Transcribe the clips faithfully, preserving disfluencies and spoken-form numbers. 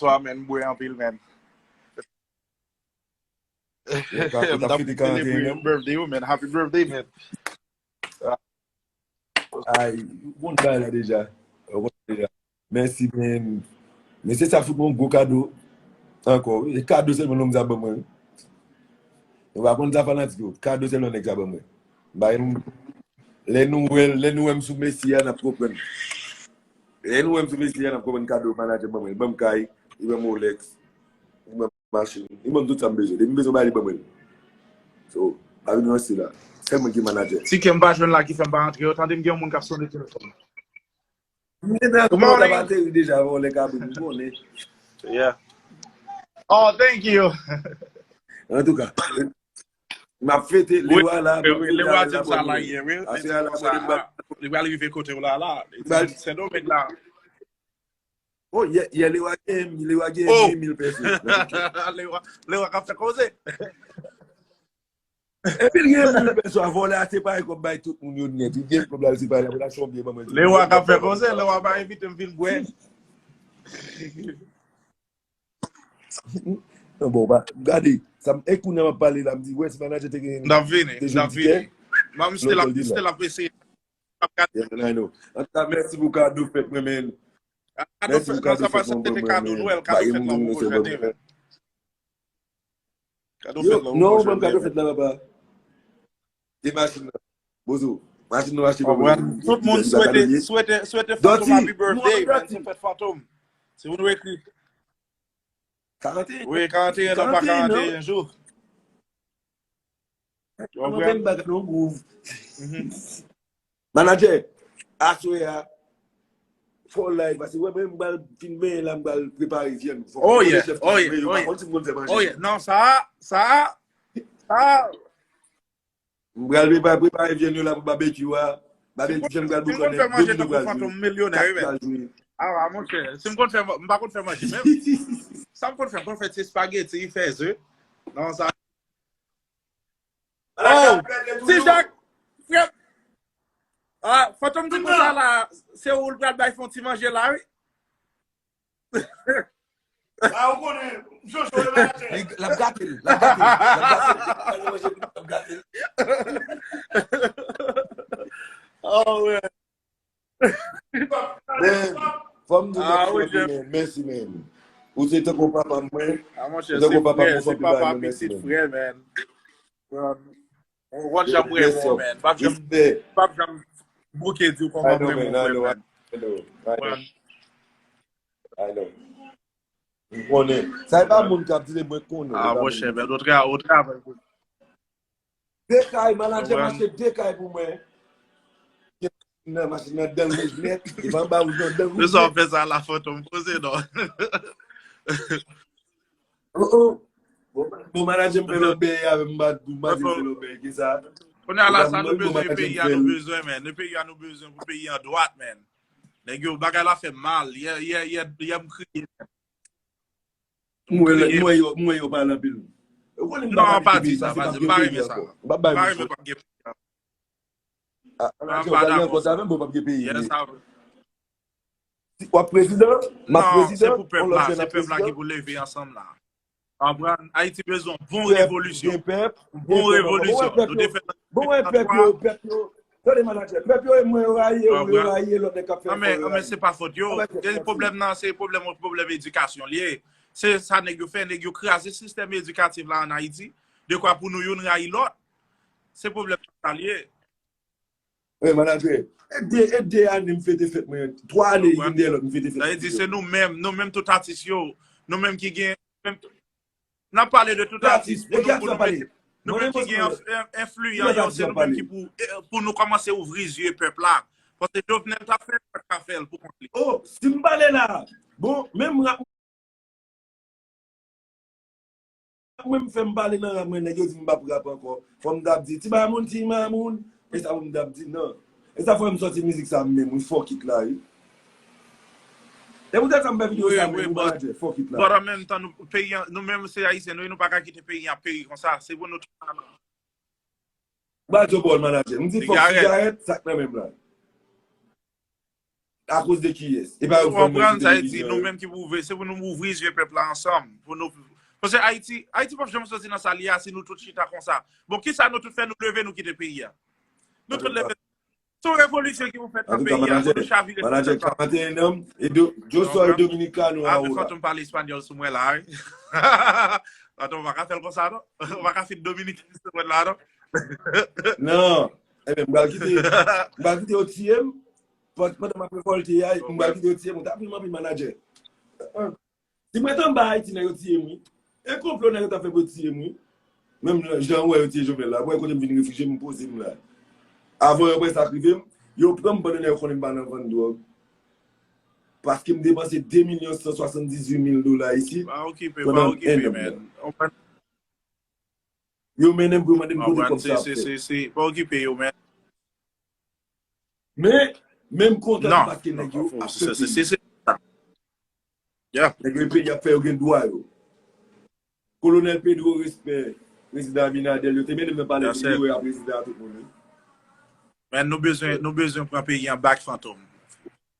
Bonswa, man. M bwè anpil, man. M t ap fete karanteyen an. Birthday, man. Happy birthday, man. Ay, ou konn bagay la deja. Ou konn deja. Mèsi, men. Men se sa fout mwen gwo kado. Ankò. E kado sèlman nonm sa ban mwen. Ou pa konn sa fanatik yo. Kado sèlman nèg sa ban mwen. Bay nou. Lè nou wè, lè nou wè m sou Messi a, n ap konprann. Lè nou wè m sou Messi a, n ap konprann kado manager ban mwen. Ban m kay, li ban m Rolex. Li ban m machin. Li ban m tout sa m bezwen. Depi m bezwen bagay, li ban mwen. So, pa vin ranse la. Sèl mwen ki manager. Ti kè m pa jwenn la ki fè m pa antre. Yo tande m gen yon moun k ap sone telefòn. M gen nan kòmantè pa ateri deja, vòlè kabrit, m konnen. Yeah. Oh, thank you. Antouka, m ap fete, Lewa la, m ap fete avè l la, Lewa di m sa la yè, wi. Li di m sa, li pral rive kote w la, la. Li di Sendomeng la. Oh, yè, yè Lewa gen, Lewa gen huit mille pèsòn. Lewa, Lewa k ap fè koze. Epi l gen mil pèsòn, vòlè a separe kòb bay tout moun yo nèt. Li gen kòb la, li separe la, pou l achte yon biyè ban mwen. Lewa k ap fè koze, Lewa pa envite m vin bwè. Non, bon, pa, gade, sa m, e kounye a m ap pale la, m di, wè, si manager te gen, n ap vini, n ap vini. M still ap, still ap eseye. Ap gade. Yeah, man, I know. Antouka, mèsi pou kado fèt mwen, men. Kado fèt, nan sa pase, se te kado Nwèl, kado fèt lan pou jwenn, man. Kado fèt lan, non, ban m kado fèt la, papa. Se machin nan. Bozo, machin nou achte pou mwen. Tout moun swete, swete, swete Fantom happy birthday, man. Se fèt Fantom. Si nou ekri. Karanteyen. Wi, karanteyen nan pa karanteyen jou. Mwen pa nan gwouv. Manadjè, aswè a, fò live, paske wè, mwen m pral fin benyen la, m pral prepare vyann. Fò m konnen chèf ki mwen yo, pa konn si m konn fè manje. Oh yeah, non, sa, sa, sa. M pral prepare, prepare vyann yo la pou babekyou a. Babekyou, jan m pral boukannen, Domino pral jwe, Kat pral jwe. Ah, monchè, si m konn fè, m pa konn fè manje menm. Sa m konn fè, m konn fè ti espageti, fè ze. Non, sa. Oh, Ti Jak, frè. Ah, Fantom di konsa la, se ou l pral bay fè yon ti manje la, wi. Ah, ou konnen, Jojo, le manadjè. L ap gate l, l ap gate l, l ap gate l. L ap gate l. Oh, man. Man, fò m di w mèsi anpil, man. Mèsi, man. Ou se tankou papa mwen. Ah, monchè, se frè, se papa pitit, frè, man. Ou konn jan m renmen w, man. M p ap janm, m p ap janm bouke di w kòman m renmen w, frè, man. M konnen. Sa e pa moun k ap di l, mwen konnen. Ah, monchè, man, ou travay, ou travay. De kay, manadjè m achte de kay pou mwen. Nan machin nan dan wouj nèt, e pa anba wouj nan dan wouj nèt. Sa w fè sa la, Fantom, koze non. Oh, oh. Bon, bon, manadjè m fè lòbèy avè m, m pa di fè lòbèy ki sa. Kounye a la, sa nou bezwen, peyi a nou bezwen, man. E peyi a nou bezwen pou peyi an dwat, man. Nèg yo, bagay la fè m mal. Yè, yè, yè, yè m kriye. M wè yo, m wè yo pale anpil. Ou konnen m pa pa di sa, pa di, m pa renmen sa. M pa renmen p ap gen peyi a. Ah, manadjè, ou pral gen kòs avè m, bon, p ap gen peyi. Yes, sa vre. Si w ap prezidan, m ap prezidan, se pou pèp la, se pèp la ki pou leve ansanm la. Konprann? Ayiti bezwen yon bon revolisyon. Yon bon revolisyon. Nou te fè... Bon, wè, pèp yo, pèp yo. Tande, manadjè, pèp yo, e mwen yo rayi, e ou yo rayi, e lòt nèg k ap fè efò yo rayi. Men se pa fòt yo. Pwoblèm nan, se pwoblèm, pwoblèm edikasyon li ye. Se sa nèg yo fè, nèg yo kraze sistèm edikatif la ann Ayiti. Dekwa pou nou youn rayi lòt. Se pwoblèm sa li ye. Wi, manadjè. E de, e de ane m fete fèt mwen. Twa ane youn dèyè lòt m fete fèt mwen. Sa vle di se nou menm, nou menm tout atis yo. Nou menm ki gen, menm, n ap pale de tout atis pou nou, pou nou mete, nou menm ki gen enf-, en-, enfliyan yo, se nou menm ki pou, eh, pou nou kòmanse ouvri zye pèp la. Paske Jovenel t ap fè l, pa t ka fè l pou kont li. Oh, si m pale la, bon, menm rap mwen m fè m pale nan rap mwen, nèg yo di m p ap rap ankò. Fò m t ap di, "Ti mamoun, ti mamoun." E sa pou m t ap di, non. E sa fò m sòti mizik sa m menm, wi, fuck it la, wi. E poutèt sa m fè videyo sa menm, wi, manadjè, fuck it la. But an menm tan, nou, peyi an, nou menm se Ayisyen, nou, nou pa ka kite peyi an peri konsa. Se pou nou tout. Ba Djobòl, manadjè. M di fòk sigarèt, sa k nan men m la. Akoz de kiyès? E pa yo k fè mwen kite televizyon yo. Ou konprann sa e di, nou menm ki pou ouvri, se pou nou ouvri zye pèp la ansanm. Pou nou, paske Ayiti, Ayiti p ap janm sòti nan sa l ye a si nou tout chita konsa. Bon, kisa nou tout fè? Nou leve, nou kite peyi a. Nou tout leve. Se yon revolisyon ki pou fèt nan peyi a, pou nou chavire tout pèp la. Manadjè, karante en an, e Joshua e Dominikano a ou la. Fantom pale espanyòl sou mwen la, wi. Fantom, ou pa ka fè l konsa, non. Ou pa ka fin Dominiken sou mwen la, non. Non. Ebyen, m pral kite, m pral kite yo tiye m. Pandan m ap revòlte a, m pral kite yo tiye m. Ou ta pil m anpil, manadjè. Si mwen t anba Ayiti, nèg yo tiye m, wi. E konplo nèg yo t ap fè pou yo tiye m, wi. Menm jan ou wè yo tiye Jovenel la, ou wè kote m vin refijye m, poze m la. Avan yo wè sa k rive m, yo pran m pandan yo konnen m pa nan vann dwòg. Paske m depanse de milyon san swasanndizuit mil dola isit pandan en an. Yo mennen m pou yo mande m kote kòb sa ap fèt. Pa okipe yo, men. Men, men m kontan paske nèg yo ap fè peyi. Nèg yo peyi ap fè yo gen dwa yo. Kolonèl Pedro, respè. Prezidan Abinader, yo te mennen m nan palè Tripoli a prezidan a tout moun, wi. Men nou bezwen, nou bezwen pran peyi an back, Fantom.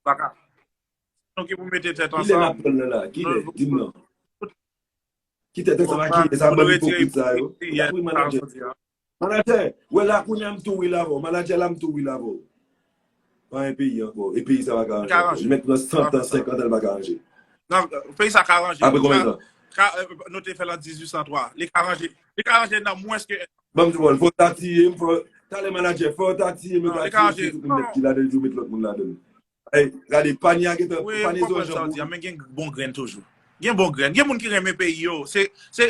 Pa ka. Nou ki pou mete tèt ansanm. Kilè n ap pran nan la? Kilè? Di m non. Ki tèt ansanm ak kilè? Sa bann ipokrit sa yo. Wi, manadjè. Manadjè, wè la kounye a m tou wi la avè w. Manadjè la m tou wi la avè w. Pa gen peyi ankò. E peyi sa pa ka ranje ankò. Li mèt pran san tan, senkant an, li pa ka ranje. Non, peyi sa ka ranje. Apre konbyen tan? Nou te fè l an dizuit san twa. Li ka ranje. Li ka ranje nan mwens ke... Ban m di w, fò w ta tiye m, fò, talè manadjè, fò w ta tiye m, yo ta tiye tout moun nèt ki ladan l, yo met lòt moun ladan l. Ey, gade, panye a gentan, panye se yon jan pou... Wi, m konprann sa w di a, men gen bon grenn toujou. Gen bon grenn. Gen moun ki renmen peyi yo. Se, se,